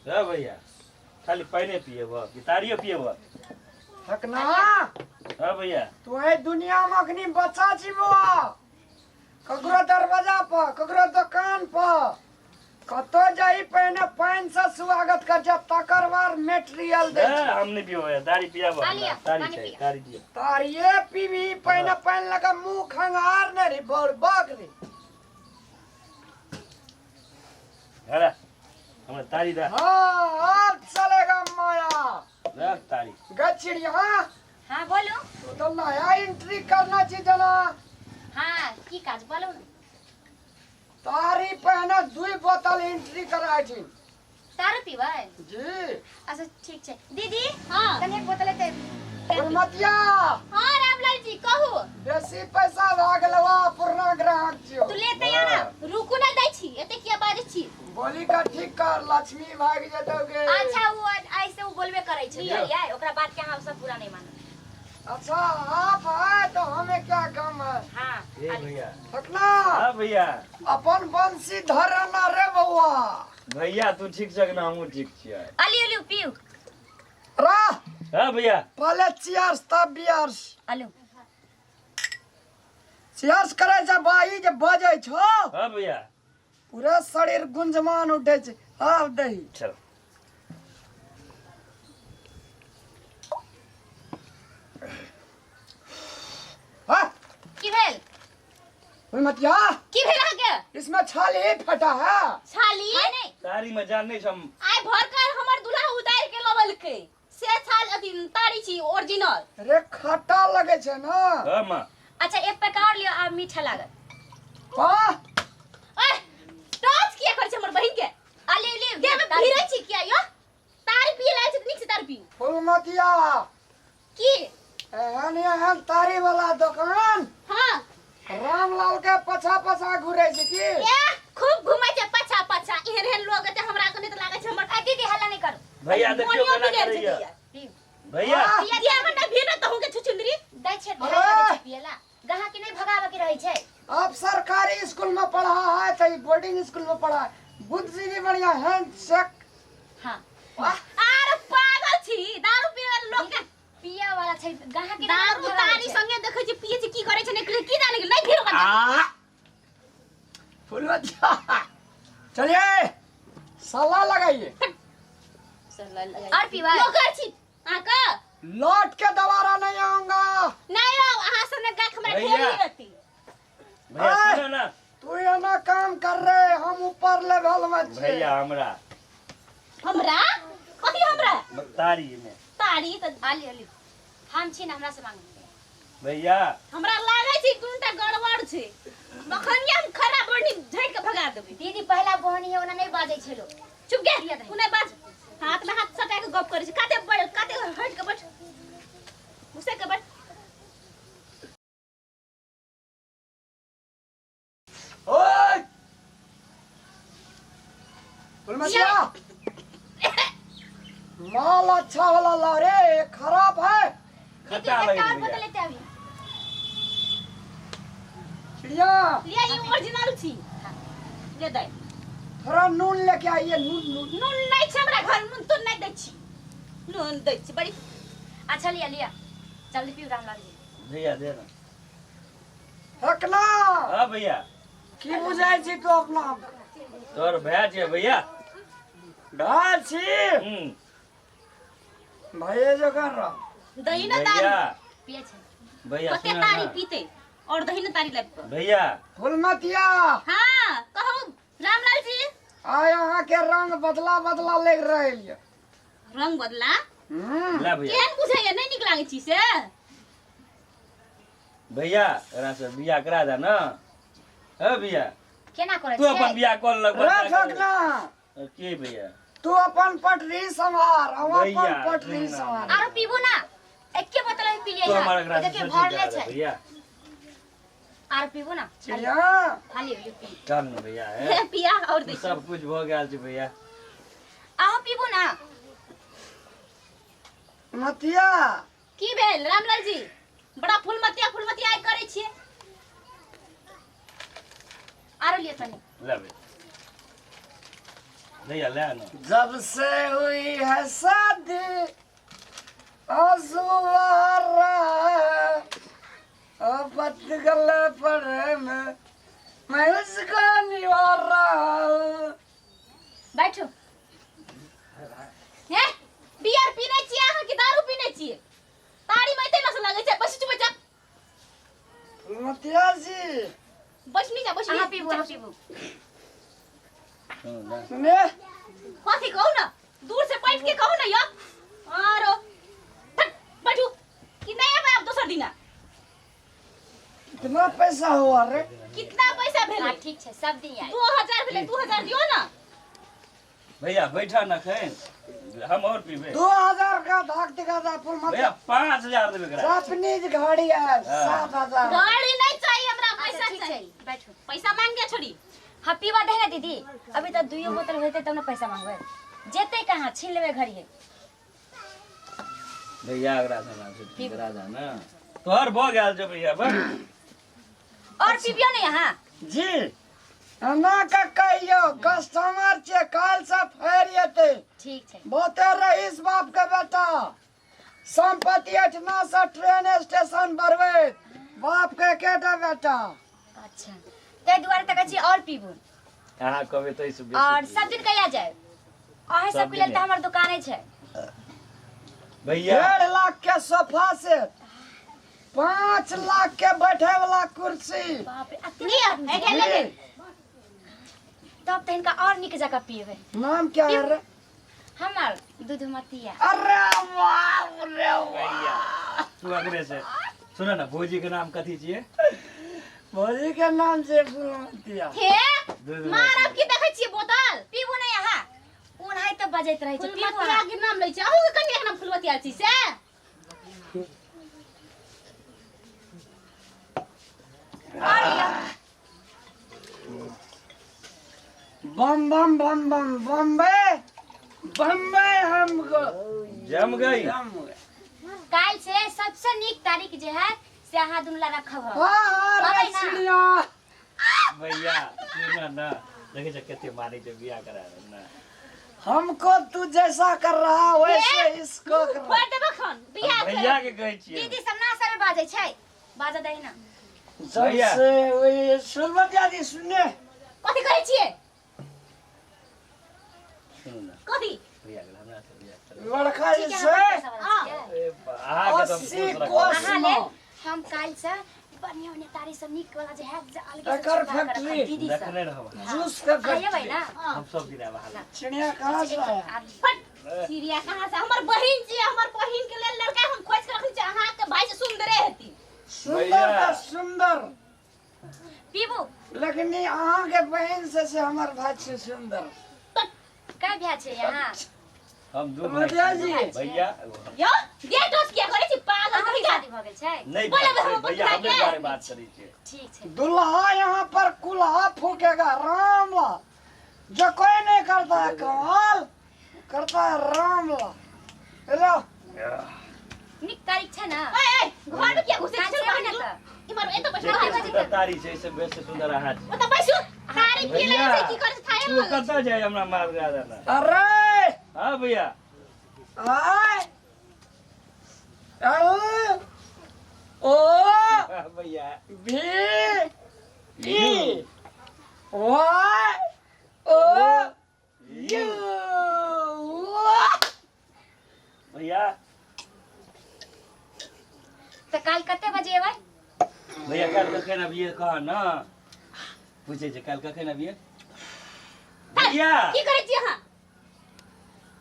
रे भैया खाली पानि पिएब कि तारियो पिएब? थकना। हाँ भैया। तू एहि दुनिया में अखनी बच्चा छी बौआ, ककरो दरवाजा पर ककरो दोकान पर कतौ जाई पहिने पानि से स्वागत कर जा, तकर बाद मेटेरियल दे। ए, हम नहीं पियो भैया, तारी पियाब आ लिया, हमरा, तारी पानी चाहिए पिया। तारी दियो। तारिये पीबी पहिने पानि लगा मुंह खंगार ने रे बड़ बग रे। अरे हमरा तारी दा। हाँ अब चलेगा माया। दा तारी। गचिड़िया। हाँ बोलू। तू तो नया एंट्री करना चाहिए जना। हाँ की काज बोलू ने। तारी पहने दुई बोतल एंट्री कराय छी। तारू पीबै? जी। अच्छा ठीक छै दीदी। हाँ। कनी एक बोतल एते। फुलमतिया। हाँ रामलाल जी कहू। बेसी पैसा भए गेलौ पुरना ग्राहक छियौ। तू लेते आ ना, रुकू ना दै छी, एते किया बाजै छी? बोली का ठीक कर, लक्ष्मी भागि जेतौ गे। अच्छा वो ऐसे वो बोलबे करै छै बुझलियै, ओकरा बात के अहाँ सब पूरा नहीं मानब। अच्छा आप है तो हमें क्या गम है। हाँ ए भैया। थकना। हाँ भैया। अपन बंसी धरना रे बउआ। भैया तू ठीक छक ना, हमहूँ ठीक छियै। अली अली पीऊ। रा। हाँ भैया। पहले चियर्स तब बियर्स। आलू। चियर्स करे छै बाई जे बजै छौ। हाँ भैया। पूरा शरीर गुंजमान उठे छै। आब दही। चल। हाँ। की भेल? फुलमतिया। की भेल अहाँके? इसमें छाली फटा है। छाली? हाँ, नहीं। तारी में जान नहीं हम। आइ भर कर हमर दूल्हा उतार के लबलकै से छाल अथी तारी छी ओरिजिनल। रे खट्टा लगे छै ना। हाँ माँ। अच्छा एक पैक और लियो, आब मीठा लागत। वाह। ए टच किया करै छै हमर बहिन के? आ लियो लियो। देह में भिरै छी किया यो? तारी पिए लागै छै त नीक से तारी पीऊ। फुलमतिया। की? एहन एहन तारी वाला दोकान। हाँ। रामलाल के पछा पछा घुरे छै की? ए खूब घुमै छै पछा पछा, एहन एहन लोग एते हमरा के नहीं त लागै छै हमर। आ दीदी हल्ला नहीं करू। भैया देखियो मोनियो केना बिगड़ि करैया। जेतै। पीऊ। भैया। हाँ। दिया हमर ना भेटत त हुनके छुछुंदरी। दै छै, अरे। भगाबै छै पियला। गाहक के नहीं भगावे के रहै छै। आप सरकारी स्कूल में पढ़ा है तो बोर्डिंग स्कूल में पढ़ा है। बुद्धिजीवी बढ़िया हैंड चेक। हाँ। आर पागल छी, दारू पिए वाला लोग के पिए वाला छै, गाहक के नहीं दारू भगाबै तारी छै। संगे देखै छी पिए छै की करै छै नहीं की जाने गेल, नहीं भीड़ ओकरा। आ फुलवतिया चलिए सलाह लगाइए। और पीबै? नौकर छी अहाँके। लौट के दोबारा नहीं आऊंगा। नहीं आओ, अहाँ सब ने गाख हमरा भैया। ढेरी रहती। भैया आय। सुनो ना। तू एना काम कर रहे, हम ऊपर लेवल में छे। भैया हमरा। हमरा? कथी हमरा? तारी में। तारी त आ लियो लियो। हम छी ना, हमरा से मांगू। भैया। हमरा लागै छै कोनटा गड़बड़ छै। मखनिया हम खरा बनी झाड़ि के भगा देबै। दीदी पहला बहनी है, ओना नहीं बाजै छै लोग। चुप गे, तू नहीं बाज। हाथ में हाथ सटा के गप करै छै। काते बैठ, काते हट के बैठ। घुसे के बैठ। ओए फुलमतिया माल अच्छा वाला ला रे, ये खराब है। दीदी, खट्टा एक लगे और भैया। बोतल लेते अभी। चिड़िया। लिया ई ओरिजिनल छी। ले दे। थोड़ा नून लेके आइए, नून नून। नून नहीं छै हमरा घर, नून तो नहीं दै छी। नून दै छी बड़ी। अच्छा लिया लिया, जल्दी पीऊ रामलाल जी। भैया दे ना। हकना। हाँ भैया। की बुझाई छी तू अपना? तोर भैया छी भैया। भैया छी। हम्म। भैया जो कर रहा। दही ना तारी। भैया। पिए छै। भैया कते सुना तारी ना। पीते और दही ना तारी लाबि कऽ। भैया। फुलमतिया। हाँ कहू रामलाल जी। आय यहाँ के रंग बदला बदला लग रहा है। रंग बदला? हम्म। ला भैया। केहन बुझाइया, नहीं नीक लागै छी से? भैया एकरा से बियाह करा दे ना। हे भैया। केना करै तू अपन छियै? बियाह कर लग। रे ठकना। के भैया? तू अपन पटरी संभार, हम अपन भैया, पटरी सुन ना। संभार। आरो पीबू ना, एके बोतल में पी लियै। तू हमारा एकरा से देखिए सोची भरले करा दे छै। भैया। आरो पीबू ना। चिड़िया। खाली लियो पी। चल ना भैया, हे। हे, पिया और दे। सब कुछ भ गेल छै भैया। अहाँ पीबू ना। मतिया। की भेल रामलाल जी? बड़ा फुलमतिया फुलमतिया आइ करै छियै। आरो लियो तनी। ले भैया। भैया ले ना। जब से हुई है शादी आंसू बहा रहा है, पतगल पर में मैं उसको निवार रहा हूँ। बैठू। हे बियर पीने छियै अहाँ कि दारू पीने छियै? ताड़ी में एते नशा लगै छै। बैसू चुपचाप। मतिया जी। बैस नीचा बैस। अहाँ पीबू, अहाँ पीबू। सुने। कथी कहू ना, दूर से बैठ के कहू ना यो। आरो हट, बैठू कि नहीं आबै आब दोसर दिना। कितना पैसा हुआ रे? कितना पैसा भेलै? हाँ, ठीक छै, सब दिन आइ। 2000 भेलै, 2000 दियौ ना। भैया बैठा ना खैन, हम और पीबे। 2000 का धाक दिखा था फुल मत। भैया 5000 देबे करा। जापानीज गाड़ी है। 7000। गाड़ी नहीं चाहिए हमरा, अच्छा, पैसा ठीक छै, चाहिए। बैठू। पैसा मांग के छोड़ी। हाँ, पीबा दे ना दीदी, अभी तो दुइयो बोतल होते तब ना पैसा मांगबै। जेतै कहाँ, छीन लेबै घड़िए। भैया अगरा से ना से राजा ना तोहर भ गेल छै भैया बस। और पीबियो ने यहाँ। जी एना का कहियो कस्टमर छे, काल से फेर एतै। ठीक छै। बहुते रईस बाप के बेटा, संपत्ति एठना से ट्रेन स्टेशन बढ़बैत, बाप के एकेटा बेटा। अच्छा, ताहि दुआरे तऽ कहै छी और पीबू। अहाँ कहबै तऽ एहिसँ बेसी और पीबै। सब दिन कहिया जायब? अहीं सब सबके लेल दिन तऽ हमर दुकाने छै। भैया 1.5 लाख के सोफा सेट, 5 लाख के बैठे वाला कुर्सी। बाप रे, अते लिअ, आदमी एके छै। लऽ ले। तब तऽ हिनका और नीक जकाँ पिएबै। नाम क्या है रे? हमर दूधमतिया। अरे बाप रे। भैया तू अगरे से सुन ना, भौजी के नाम कथी छियै? भौजी के नाम छै फुलमतिया। हे दूधमतिया। मारब की देखै छियै बोतल? पीबू नहि अहाँ, ओनाहि तऽ बजैत रहै छै। पीबू फुलमतिया अहाँ। के नाम लै छै, अहूँ के कनिया के नाम फुलमतिया छी से? और लिअ। बम बम बम बम बम्बे बम्बे हमको जम गई। जम गए। काल्हि से सबसे नीक तारीख जे है से अहाँ दुनू ला रखब हम। हाँ हाँ अबै रे ना। चिड़िया। भैया सुन ना, देखै छै कते मारै छै बियाह करा ना। हमको तू जैसा कर रहा वैसे इसको कर रहा। फोड़ देबो खन बियाह कर। भैया के कहै छियै। दीदी सब ना सर बाजै छै, बाजऽ दही ना। जब भैया। से वही सुनमतिया जी सुने। कथी कहै छियै? सुनू ना। कथी? भैया के हमरा से बियाह करा। लड़का ठीक जे है, छै हमर पैसा वाला हाँ। छियै। ए, अहाँके तऽ हम 80 खुश रखब। कोस अहाँ में। लेल हम काल्हि से बढ़िया बढ़िया तारी सब नीक वाला जे हैत जे अलगे से एकर छुपा के रखब फैक्ट्री। दीदी सब। रखने रहब अहाँ। जूस के अहाँ एबै फैक्ट्री। ना? हम सब दिन आब अहाँ। चिड़िया कहाँ से आया? फट चिड़िया कहाँ से? हमर बहिन छी, हमर बहिन के लेल लड़का हम खोज के रखने छी, अहाँ के भाई से सुंदरे हेती। सुंदर भैया। तऽ सुंदर। पीबू। लेकिन ई अहाँ के बहिन से से हमर भाई छै सुंदर। कै भाय छै यहाँ? हम दू भाई मतिया छी। जी। भैया यो गेट टच किया करै छी पागल अहाँके कहीं जा। शादी भऽ गेल छै? नहीं बोले भाई, हम भैया अपन हमरे भाई के। बारे बात करै छियै। ठीक छै। दुल्हा यहाँ पर कुल्हा फूकेगा रामला, जो कोई नहीं करता है कमाल करता है रामला। लो। नीक तारीख छै ना? ए ए घर में किया घुसै काल्हि छी? से एबै ना चल तऽ? इमर एतऽ बैसू। जेते बाहर सुंदर तारी छै से बेसी सुंदर अहाँ छी। ओतऽ बैसू। तारी पिए भैया, लगै छै, की करै छै थाहे तू लगै छै। कतऽ जाइ हमरा मार गा देना। अरे हाँ भैया। आय एल ओ हाँ भैया। भी ई वाई ओ you. भैया तऽ काल्हि कते बजे एबै? भैया काल्हि कखन अबियै कह ना, पूछै छै काल्हि कखन अबियै भैया। की करै छी अहाँ?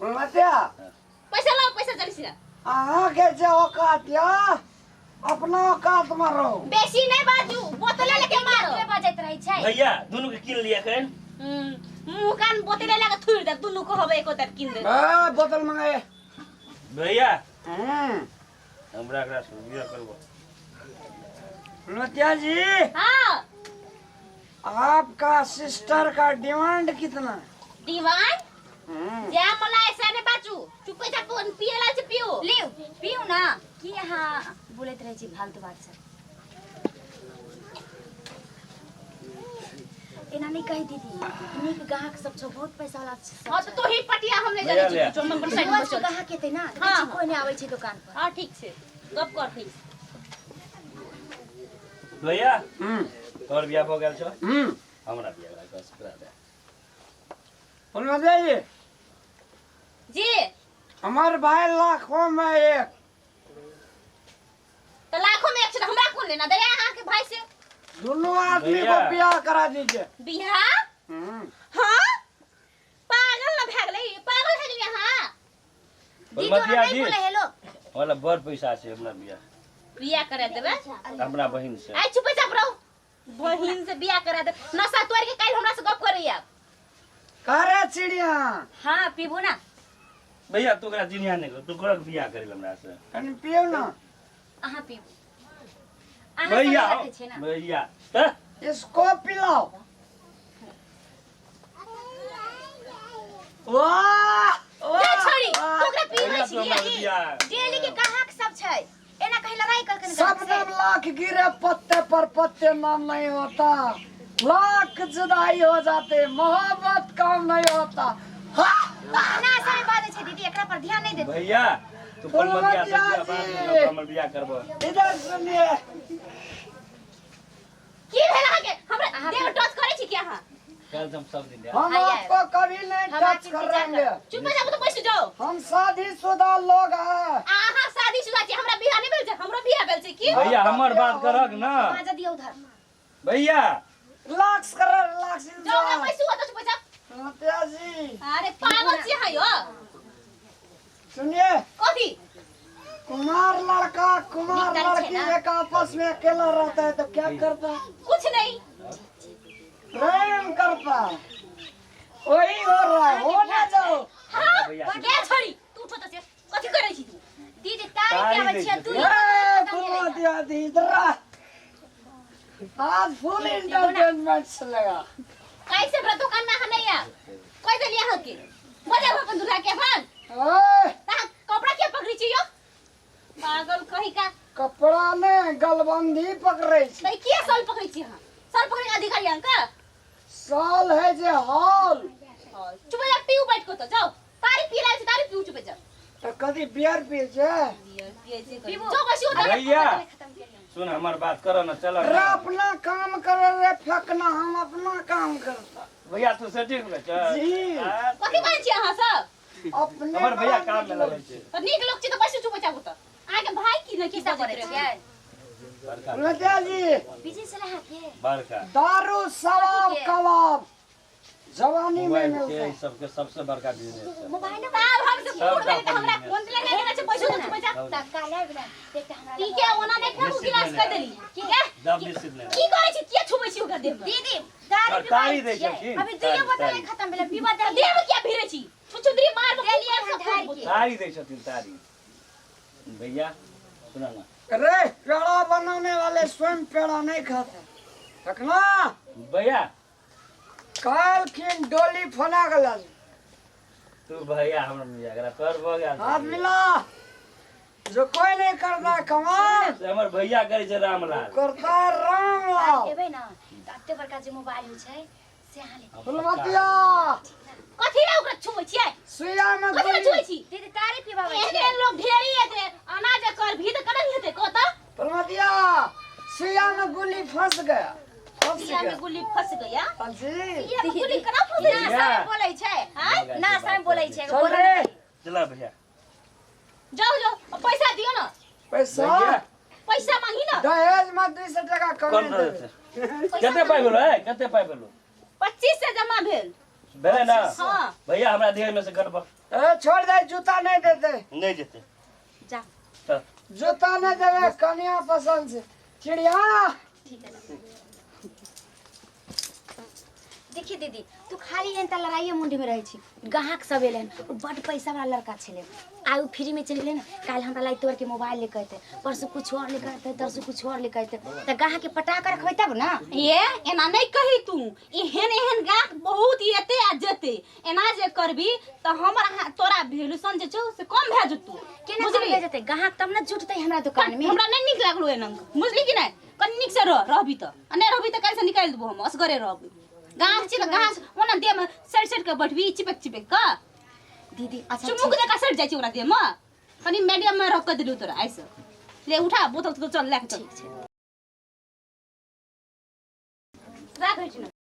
मतिया। पैसा लाओ, पैसा जल्दी से। अहाँ के जे औकात या अपना औकात में रहो। बेसी नहीं बाजू, बोतले लेके मारो। के बजैत रहै छै? भैया दुनू के कीन लिया एखन। मुँह कान बोतले लगा थुरि देब दुनू को, हबे एको देब कीन देब। ए, बोतल मंगाए। भैया हम्म। हमरा एकरा से बियाह करबो। मतिया जी। हाँ। आपका सिस्टर का डिमांड कितना? दीवान? हम्म। जा मला ऐसा नहीं बाजू, चुपे चाप पिए ला छै पियो। लिउ पिउ ना, की अहाँ बोलैत रहै छी फालतू बात सब? एना नहीं कही दीदी, नीक गाहक सब छौ, बहुत पैसा वाला सब हां, तो छै। तू ही पटिया, हम नहीं भैया जानै ले। छी कुछो, हम अपन साइड में रोज के बैसल। गाहक एतै ना, तऽ हाँ, कहै छै हाँ। कोई नहीं आबै छै दुकान पर। हां, ठीक छै, गप कर ठीक। भैया, हम्म। तोहर बियाह भऽ गेल छौ? हम्म। हमरा बियाह करा करा दे। फुलमतिया जी। जी। हमार भाई लाखों में एक। तो लाखों में एक छै, तऽ हमरा कोन लेना दया अहाँ के भाई से? दोनों आदमी को भैया। ब्याह करा दीजिए। बियाह? हम्म। हाँ, पागल न भए गेलै, पागल भए गेलै अहाँ? दीदी, ओना फुलमतिया नहीं जी। बोले हेलो। हमरा बड़ पैसा छै, हमरा बियाह बियाह करा देबै? हमरा बहिन से। आइ चुपे चाप रहू, बहिन से बियाह करा दे। नशा तोड़ के काल्हि हमरा से गप करैया। करे चिड़िया। हाँ, पीबू ना। भैया, तू ओकरा चिन्हिया नहि कर, तू कर बियाह करै हमरा से। कनि पियो ना। अहाँ पीबू, अहाँ भैया। सब रखै छियै ना। भैया तऽ इसको पिलाओ। वाह रे छोड़ी, तू ओकरा पीबै भैया, तू छी? हमरा बियाह डेली के गाहक सब छै, एना कहीं लड़ाई करके ने गाहक से। शबनम लाख गिरे पत्ते पर, पत्ते नाम नहीं होता। लाख जुदाई हो जाते, मोहब्बत कम नहीं होता। हाँ! ना सब बाजै छै दीदी, एकरा पर ध्यान नहीं देते। भैया, तू फुलमतिया से फुलमतिया बियाह बाद जी। में हमर बियाह करबो। इधर सुनिए। की भेल अहाँके? हमरा अहाँ देह टच करै छी की अहाँ? कल हम सब दिन देब। हम हाँ, आपको कभी नहीं हम टच आपकी इंतजार करेंगे। चुप जाबू तऽ बैस जाओ। हम शादीशुदा लोग हैं। आ अहाँ शादीशुदा छी, हमरा बियाह नहि भेल छै? हमरो बियाह भेल छै की? भैया, हमर बात करक ना। माजा दियौ उधर। भैया। रिलैक्स करो, रिलैक्स। जाओ ना, बैसू ओतऽ, चुप जा। फुलमतिया जी। अरे, पागल छी अहाँ यौ। सुनिए। कथी? कुमार लड़का, कुमार निकल छै लड़की ना। एक आपस में अकेला रहता है तो क्या करता है? कुछ नहीं। प्रेम करता है। वही हो रहा है, हो ना जाओ। हाँ। भैया। गे छोड़ी, तू उठो तऽ से, कथी करै छी तू? दीदी, तारी तारी पियाबै दै छियै छै। तू। ए, फुलमतिया जी, इधर आ। आज फुल इंटरटेनमेंट चलेगा। कैसे हमरा दुकान में अहाँ नहीं आयब, कहि देलियै अहाँके। बजाब अपन दूल्हा के अपन। ए, तऽ अहाँ कपड़ा किया पकड़ै छी यौ, पागल कही का? कपड़ा ने गलबंदी पकड़े छी। तऽ ई किया साल पकड़ै छी अहाँ? साल पकड़ै के अधिकारी अहाँके? साल है जे हॉल। चुप जा, पीऊ बैठ को, तऽ जाओ, तारी पी छै, तारी पीऊ, चुप जा। तो कभी बियर पी छे? पीबू। जो बसी ओतऽ। भैया। खत्म केलियै। सुन, हमर बात करो ना, चलो। रे अपना काम करे रे फेकना, हम अपना काम करता। भैया, तू सेटिंग में चल। जी। कथी कहै छी अहाँ सब? अपने हमर भैया बड़ा काम में नीक लगल छै। तऽ नीक लोक छी तऽ बैसू चुप चाबू। तऽ अहाँके भाई की ने की की सब करै बजैत रहै? छियै? बड़का। फुलमतिया जी। बिजी छलै अहाँके? बड़का। दारू, शराब, कबाब जवानी में मोबाइल मिलता के है। ई सबके सबसे बड़का बिजनेस छै। मोबाइल। आब हम से सब बूढ़ भेलै तऽ हमरा बिजनेस। कोन लेने देना छै? बैसू तऽ चुप जा। तऽ काल्हि आबि ने, एकटा हमरा पी के ओना नहि फेकू, गिलास कहि देली की गे? जब निश्चित नहि। की करै छी? किया छुबै छी ओकरा देह में? दीदी, दारू तारी पिबाबै दै छियै। छलखिन। अभी दुइयो तारी, बोतल तारी। खत्म भेलै, पीबा तऽ देलियै। देह में किया भिरै छी? छुछुंदरी मारबो। देलियै सब ढारि के। तारी दै छथिन, तारी। भैया, सुना ना। अरे, पेड़ा बनाने वाले स्वयं पेड़ा नहीं खाते। रखना। भैया। काल खिन डोली फना गलल। तू भैया हमरा बियाह करा तोर भऽ गेल। हाथ मिला, जो कोई नहीं करता है कमाल, से हमर भैया करै छै, रामलाल। करता है रामलाल। एबै ने तऽ एते बड़का जे मोबाइल होइ छै से अहाँ लेबै। फुलमतिया। कथी ला ओकरा छुबै छियै? सुइया में कथी ला गोली। छुबै छी? दीदी, तारी पिबाबै एहन छियै। लोग ढेरी हेतै, अनाज कर भी तऽ केना हेतै, कह तऽ। फुलमतिया, सुइया में गोली फंस गया, फंस सुइया में गया। गुल्ली फंस गया? हाँ जी। सुइया में गुल्ली केना फंसै ना छै? भैया। समय बोलै छै। आँय? ना समय बोलै छै। चल बोलै रे। नहि। चला भैया। जाओ जाओ, अब पैसा दियो ना। पैसा? भैया। पैसा मांगी ना। दहेज में 200 टका कम कमे दऽ देबै। देतै। कते पाइ भेलो है, कते पाइ भेलो? 25 सौ जमा भेल। भेलै ना? हाँ। भैया, हमरा देह में से गड़बड़। ए, छोड़ दे, जूता नहीं देते। नहि जेतै। जा। चल। जूता नहीं देवे, कनिया पसंद से चिड़िया। ठीक है, देखिए दीदी, तू खाली एहन तऽ लड़ाइए मुंडी में रहै छी। गाहक सब एलै हन, ओ बड्ड पैसा वाला लड़का छलै। आइ ओ फ्रीमे चलि गेलै ने, काल्हि हमरा लाइ तोड़के मोबाइल लेके अयतै, परसू कुछ और लेके अयतै, तरसू कुछ और लेके अयतै। तऽ गाहकके पटा कऽ रखबै तब ने। ये एना नहीं कही तू। एहन एहन गाहक बहुत एते आ जेते। एना जे करबी तऽ हमर अहाँ तोरा वैल्यूशन जे छौ से कम भए जेतौ। केना कम बुझली? भए जेतै? गाहक तब ने जुटतै हमरा दुकानमे। हमरा नहीं नीक लागलो एना, बुझली कि नहीं? कनि नीक से रह, रहबी तऽ, आ नहि रहबी तऽ काल्हि से निकालि देबो हम, असगरे रहबी। गाछ छी तऽ गाछ ओना देह में सड़ि सड़ि के बैठबी चिपक चिपक के। दीदी अच्छा चुमुक जकाँ सड़ि जाइ छै ओकरा देह में। कनि मीडियम में रख के देलू तोरा ऐसे। ले उठा बोतल तो चल, ले के चल। ठीक छै। राख छी।